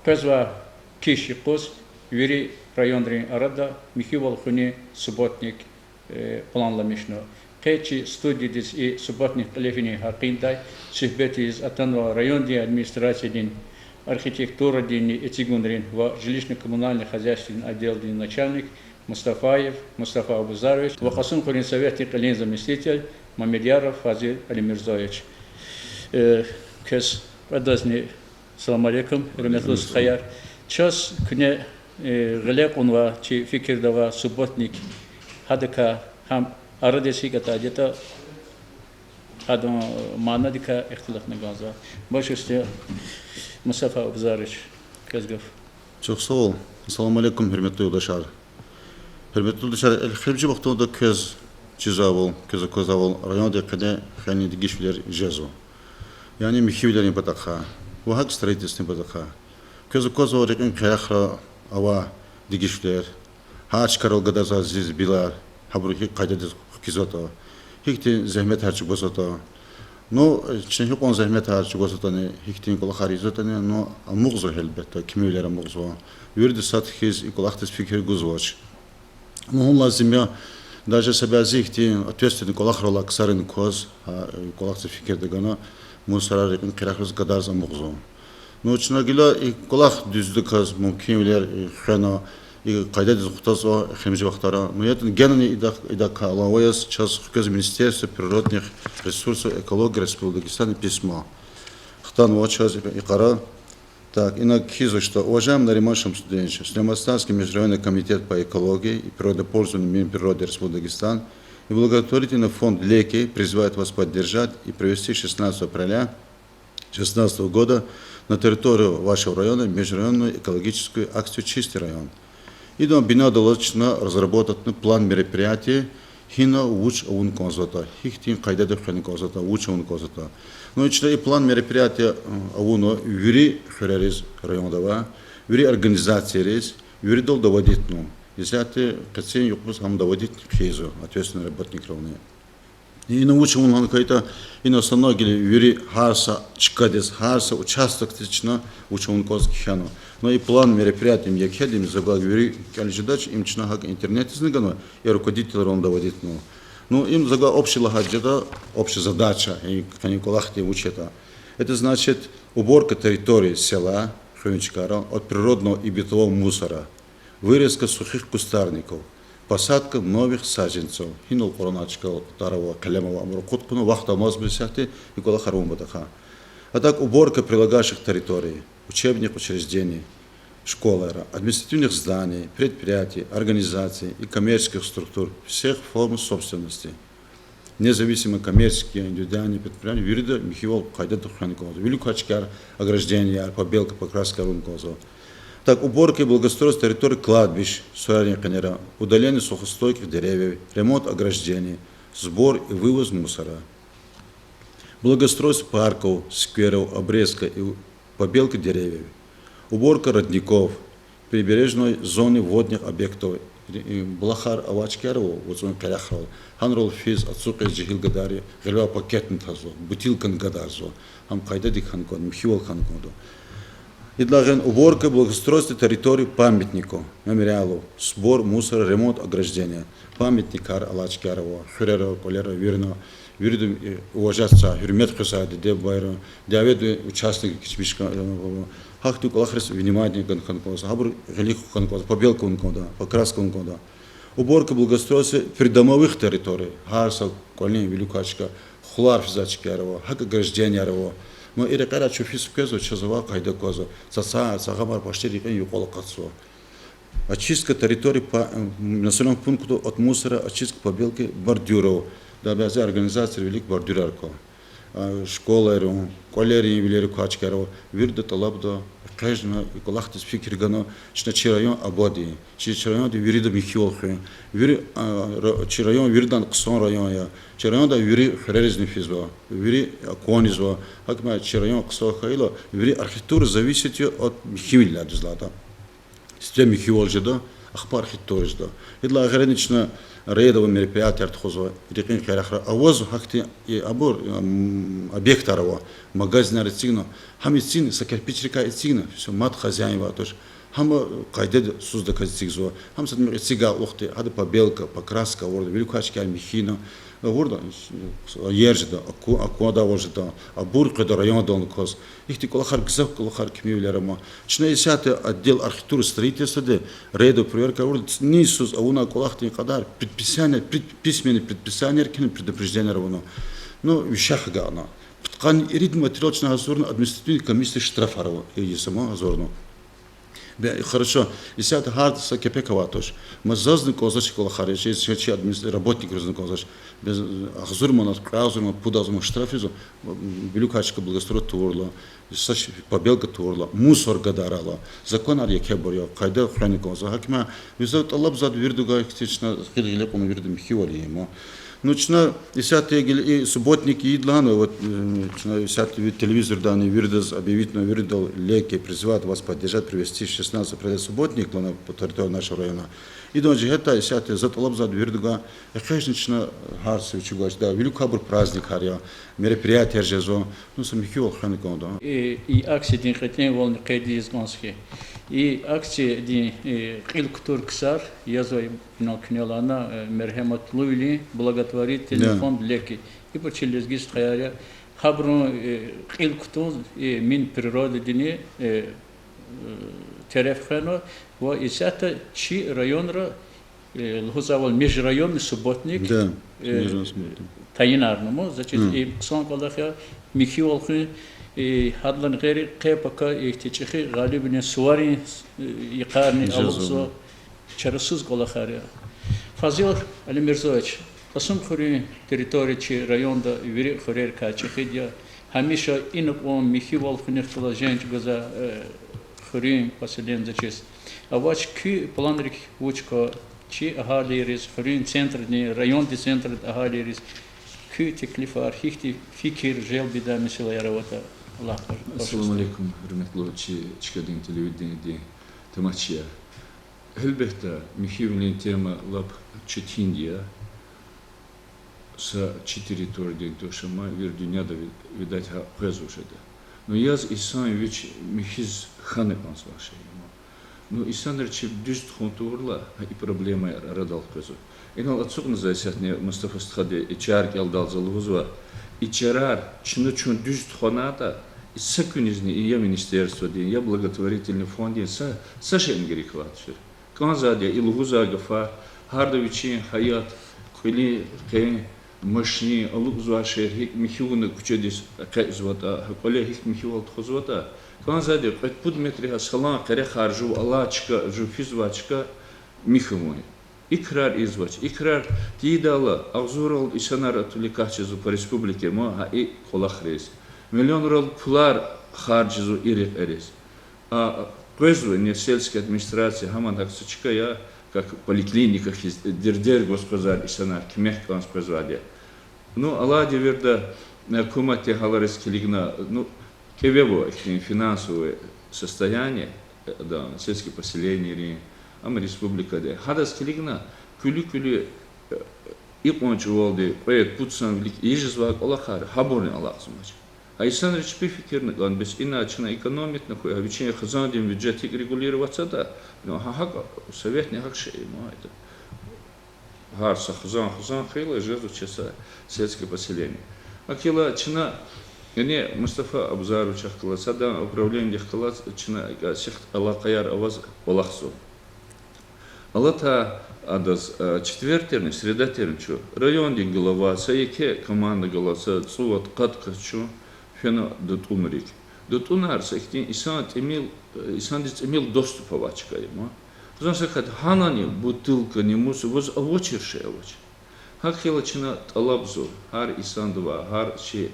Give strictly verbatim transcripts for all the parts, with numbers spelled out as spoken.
Къвезвай киш юкъуз вири районрин арада михьивал хуьнин субботник планламишна. Къе чи студиядиз и субботник кьиле финин гьакъиндай суьгьбет ийиз атанва райондин администрациядин архитектурадинни эцигунрин ва жилищно-коммунальное хозяйстводин отделдин начальник Мустафаев Мустафа Абузарович ва Кьасумхуьруьн советдин кьилин заместитель Мамедъяров Фазиль Алимирзоевич. Квез кьведазни салам алейкум, гьуьрметлу стхаяр. Чаз куьне гъиле кьунвай, чи фикирда авай субботник, гьадакай гьам арадиз гьикӀ атайди ятӀа, гьадан манадикай ихтилатна кӀанзава. Баш уьстун, Мустафа Абузарович, квез гаф. Чухсагъул. Салам алейкум, гьуьрметлу юлдашар. Гьуьрметлу юлдашар, эхиримжи вахтунда квез чизвайвал, квез аквазвайвал, районда къене хьайи дегишвилер жезва. Яни михьивилерин патахъай ва гьакӀ строительстводин патахъай. Квез аквазвайвал, рекьин къерехра авай дегишвилер, гьа чкайрал гадарзавай зирзибилар, гьабуру гьикӀ къайдадиз хкизватӀа, гьихьтин зегьметар чӀугвазватӀа. Ну, чна гьикьван зегьметар чӀугвазватӀани, гьихьтин кӀвалахар ийизватӀани, ну, амукьзава гьелбетда, кимивилер амукьзава. Вирида сад хьиз и кӀвалахдиз фикир гузвач. Мугьман лазим я, даже са бязи ихьтин ответственный кӀвалахралай ксарин кваз, гьа, кӀвалахдиз фикирда гана, мусорар рекьин къерехриз гадарзава, амукьзава. Ну, чна гила и кӀвалах дуьздаказ мумкинвилер хвена, и къайдадиз хутазва эхиримжи вахтара. Ну, ятӀани генани идак-, идакай алава яз чаз хквезва Министерство природных ресурсов, экологии Республики Дагестан письмо. Хтанва чаз и, и къара. Так, ина кхьизва, что: уважаемый Нариман Шамсудинович, Сулейман-Стальский межрайонный комитет по экологии и природопользованию Минприроды Республики Дагестан и благотворительный фонд «Леки» призывает вас поддержать и провести шестнадцатого февраля шестнадцатого года на территории вашего района межрайонную экологическую акцию «Чистый район». Идан бинядаллаз чна разработатьна план мероприятий, гьина вуч авун кӀанзаватӀа, гьихьтин къайдада хвена кӀанзаватӀа, вуч авун кӀанзаватӀа. Ну, чна и план мероприятий авуна вири хуьрериз, районда авай вири организацийриз, виридал доводитьна. Исятда къенин юкъуз гьам доводитьна хъийизва ответственный работникрални. Ина вуч авун лагьана хьайитӀа, ина санал гила вири гьар са чкадиз, гьар са участокдиз чна вуч авун кӀанзаватӀа кхьена. Ну, и план мероприятий им екеди, им за гвай вири кӀел жедач, им чна гьакӀ интернетдизни гана, и руководителрални доводитьна. Ну, им за гвай общий лагьайди жеда, общая задача, и къенин кӀвалахдин вуч ятӀа. Это значит уборка территории села, хуьруьн чкайра, от природного и бытового мусора, вырезка сухих кустарников, посадка новых саженцев, гьинал кьурай чкайрал, тӀвар ава, къелем ава, абур акъуд хъувуна, вахт амазмаз исятда и кӀвалахар авун патахъай. А так уборка прилегающих территорий, учебных учреждений, школайра, административных зданий, предприятий, организаций и коммерческих структур всех форм собственности, независимо коммерческие, индивидуальные предприятия, вирида михьивал къайдада хвена кӀанзава. Вилик квай чкаяр, огражденияяр, побелка, покраска авун кӀанзава. Так, уборка и благоустройство территорий кладбищ, сурарин къенера, удаление сухостойких деревьев, ремонт ограждений, сбор и вывоз мусора. Благоустройство парков, скверов, обрезка и побелка деревьев. Уборка родников, прибережной зоны, водных объектов. Булахар авай чкаяр ава вацӀун къерехрал, гьанрал физ ацукьиз жегьил гадайри гъилевай пакетни тазва, бутылкани гадарзава. Гьам къайдадик хьана кӀанда, михьивал хьана кӀанда. Идалай гъейни уборка, благоустройство территорий памятников, мемориалов, сбор мусора, ремонт ограждения. Памятникар алай чкаяр ава, хуьрера, кӀвалера, вирна, вирида уважать це, гьуьрмет хъвезвай диде-бубайрин, дяведин участникрин кичмишка, гьахьтин кӀвалахриз внимание гана хьана кӀанзава, гьабур гъилик хьана кӀанзава, побелка авун кӀанда, покраска авун кӀанда. Уборка, благоустройство придомовых территорий, гьар са кӀвалин, вилик квай чка, хулар физвай чкаяр ава, гьакӀ огражденияр ава. Ну, и рекьерай чун физ хквезва, чаз авай къайда аквазва, цацар, цагъамар пашдир рекьин юкьвал акъатзава. Очистка территорий по населённому пункту от мусора, очистка побелки бордюров. Идан бязи организацияр вилик бордюрар ква. Школайрин, кӀвалерин, вилерик квай чкаяр ава, вирида тӀалабда экъечӀна, и кӀвалахдиз фикир гана, чна чи район абад я, чи, чи районди вирида михьивал хуьн, вири, чи район виридан хъсан район я, чи райондай вири хуьреризни физва, вири аквазнава, гьакӀ чи район хъсан хьайила, вири архитектура зависит от михьивилелай, дуьз лагьайтӀа. Сифте михьивал жеда, Ахпа архитектура жеда. Идалай гъейри чна рейдовый мероприятияр тухузва, рекьин къерехра аваз гьахьтин и абур, м, объектар ава, магазинар эцигна, гьам эцигна, са кирпичрикай эцигна, всё, мад хозяин авай туш. Гьам къайдада, сусуздаказ эцигзава. Гьам сад муькъведа эцигай вахтунда, гьада побелка, покраска авурда, вилик квай чкаяр михьна, авурда, иер жеда, аку-, аквада авур жеда, абур къведа райондал кваз. Ихьтин кӀвалахар, гзаф кӀвалахар, кимивилер ама. Чна исятда отдел архитектуры, строительстводи рейдовый проверка авурла, цӀинин йисуз авунвай кӀвалахдин кьадар предписание, пред-, письменный предписание кхьена, предупреждение авуна. Ну, виша хгана. Пудкъанни ирид материал чна гьазурна, административный комиссия штрафар ава, э, исама гьазурна. Бе, хорошо, исятда гьарда са кепек авай туш. Ма зазни кӀанзавач кӀвалахар, чи, чи, чи администра-, работникризни кӀанзавач. Бе, агъзур манат, кьве агъзур манат, пуд агъзур манат штраф ийизва, вилик квай чка благоустройство тавурла, са ш-, побелка тавурла, мусор гадарайла. Законар екебур я, къайда хвена кӀанзава. Гьаким, вири тӀалабзавайди вирида гайи хьтин чна гъил-гъиле кьуна вирида михьивал ийин ма. Ну, чна исятда гила и субботник ийидалайни, вот, м, чна исятда ви телевизордани виридаз объявить авуна, виридал леки призывают вас поддержать, привезти шестнадцать определённый субботник лагьана по территории нашего района. Идан жигьетдай исятда за тӀалабзавайди вирида гайи, экъечни чна гьар са вичи гвачда, вилик квайбур праздникар я, мероприятияр жезва, ну, са михьивал хвена кӀанда. И, и акциядин кьетӀенвални къейд ийиз кӀанзава хьи, и акциядин, э, кьил кутур ксар язва инал куьне лагьана, э, мергьяматлувилин благотворительный фонд Леки. Ибур чи лезги стхаяр я. Гьабурун, э, кьил кутун, э, Минприродадини, э, э, тереф хвена ва исятда чи районра, э, лугьузвайвал межрайонный субботник, э, тайинарна ма, заз чиз и хъсан кӀвалах я, михьивал хуьн, э, гьадалай гъейри къе-пака ихьтин чӀехи гъалибвилин суварин, э, йикъарни алукӀзава, чарасуз кӀвалахар я. Фазил Алимирзоевич, Кьасумхуьруьн территория чи районда вири хуьрерикай чӀехиди я. Гьамиша ина кьван михьивал хуьнихъ галаз женг чӀугвазвай, э, хуьруьн поселениедиз. Авач куь планрик вуч ква чи агьалийриз, хуьруьн центрдин, райондин центрдин агьалийриз куь теклифар, гьихьтин фикир желбдай месэлаяр аватӀа, Аллагь бахшасын. Ассаламу алейкум, гьуьрметлу чи чкадин телевидениедин тамашачияр. Гьелбетда, михьивилин тема лап четинди я. Са чи территориядин туш ама, вири дуьньяда, ви-, видать, гьа къвезвач ада. Ну, яз инсан вич михьиз хьана кӀанзавай шей я ма. Ну, инсанри чеб дуьз тухун тавурла, гьа и проблемаяр арадал къвезва. Инал ацукьна за исятда Мустафа стхади и чар кӀелдалди за лугьузва, и чарар чна чун дуьз тухванатӀа, и са куьнизни, и я министерстводин, я благотворительный фонддин са, са шейни герек авайди туш. КӀанзавайди я и лугьузвай гафар, гьарда вичин гьаят, кӀвалин, къен, машин, алукӀзавай шейэр гьикӀ михьивуна куьчедиз экъечӀзаватӀа, гьа кӀвале гьихьтин михьивал тухузватӀа, кӀанзавайди я кьвед-пуд метрдин гьа салан къерехар жув алай чка, жув физвай чка михь авун. И крар ийизвач. И крар тийидайла агъзурралди инсанар отвлекать жезва по республике ма гьа и кӀвалахриз. Миллионралди пулар харж жезва и рекьериз. А къвезва ни сельская администрация, гьаман гьакӀ са чка я, как поликлиника хьиз, дердер гваз къвезвайди инсанар, куьмек кӀанз къвезвайди я. Ну, алайди вирида, э, гьукуматдин гьалариз килигна, ну, кӀеве ава ихьтин финансовое состояние, э, да, сельский поселенийрин, ам республикадин. Гьадаз килигна, куьлуь-куьлуь, э, икьван чӀавалди кьвед-пуд сан вилик ийиз жезвай кӀвалахар, гьабурни алакьзамач. Гьа инсанри чпи фикирна кӀанда, бес ина чна экономитьна хьуй, гьа вичин хизандин бюджет гьикӀ регулировать ийида, ну, гьа гьакӀ советни гьакӀ шей ма ада. Гьар са хизан, хизан хьайила жезва чи са сельское поселение. ГьакӀ хьайила чна, яни Мустафа Абузаровичахъ галаз, садан управлениедихъ галаз чна икӀ сихъ алакъаяр аваз кӀвалахзава. Алатай адаз, э, четверг тирни, среда тирни чун райондин глава, са еке команда галаз, са цӀувад-къад кас чун фена ДатӀунрик. ДатӀунар са ихьтин инсан тӀимил, э, инсандиз тӀимил доступ авай чка я ма. Хизан, са кат гьанани бутылкани, мус, ваз авачир шей авач. ГьакӀ хьайила чна тӀалабзава гьар инсандивай, гьар чи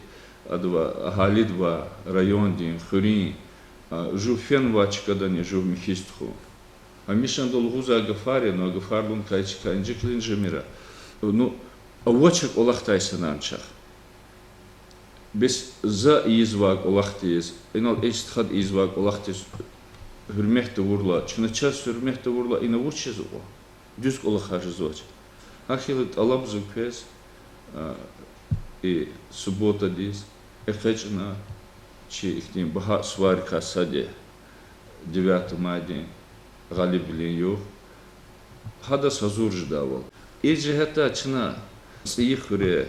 адавай, агьалидивай, райондин, хуьруьн, а, жув фенвай чкадани жув михьиз тухун. Гьамишанда лугьузвай гафар я, ну, а гафар лугьун кай чка инжиклин жемир я. Ну, авачир кӀвалахдай инсанар чахъ. Бес за ийизвай кӀвалахдиз, инал и стхади ийизвай кӀвалахдиз гьуьрмет тавурла, чна чаз гьуьрмет тавурла, ина вуч жезва? Дуьз кӀвалахар жезвач. ГьакӀ хьайила тӀалабзава квез, и субботадиз экъечӀна чи ихьтин багьа суварикай сад я, девятого майдин, Гъалибвилин югъ. Гьадаз гьазур жедайвал. И жигьетдай чна ЦӀийи хуьре,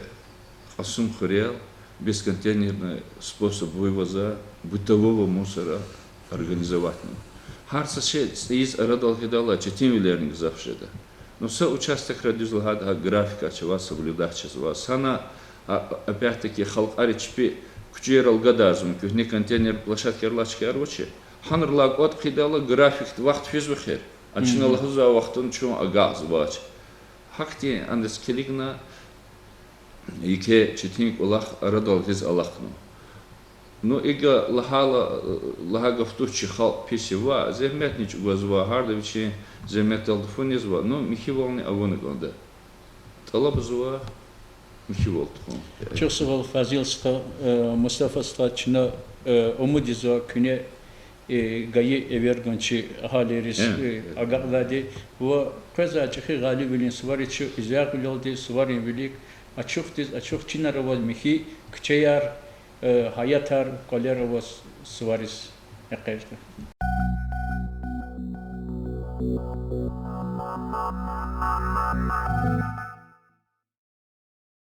Кьасумхуьрел бесконтейнерный способ вывоза бытового мусора организоватьна. Гьар са шей цӀийиз арадал гъидайла четинвилерни гзаф жеда. Ну, са участокра дуьз лагьайтӀа, гьа графикар чавай соблюдать жезва. Сана, опять-таки, халкьари чпи куьчейрал гадарзава, куьгьне контейнерный площадкаяр алай чкаяр авачир. Гьанрилай кӀватӀ хъийидайла графикда вахт физва эхир. А чна лугьузвай вахтунда чун агакьзавач. Гьахьтин адаз килигна, еке четин кӀвалах арадал гъиз алахъна. Ну, икӀ лагьайла, лагьай гаф туш, чи халкь пис я, ва зегьметни чӀугвазва, гьарда вичин зегьметдалди фу незва, ну, михьивални авуна кӀанда. ТӀалабзава михьивал тухун. Чухсагъул, Фазил стха, Мустафа стха, чна умуд ийизва куьне гайи эвер гун чи агьалийриз агакьдайди. Ва къвезвай чӀехи Гъалибвилин сувариз чун узагъвилелди суварин вилик ачухдиз ачух чинар аваз михьи куьчеяр, гьаятар, кӀвалер аваз сувариз экъечӀда.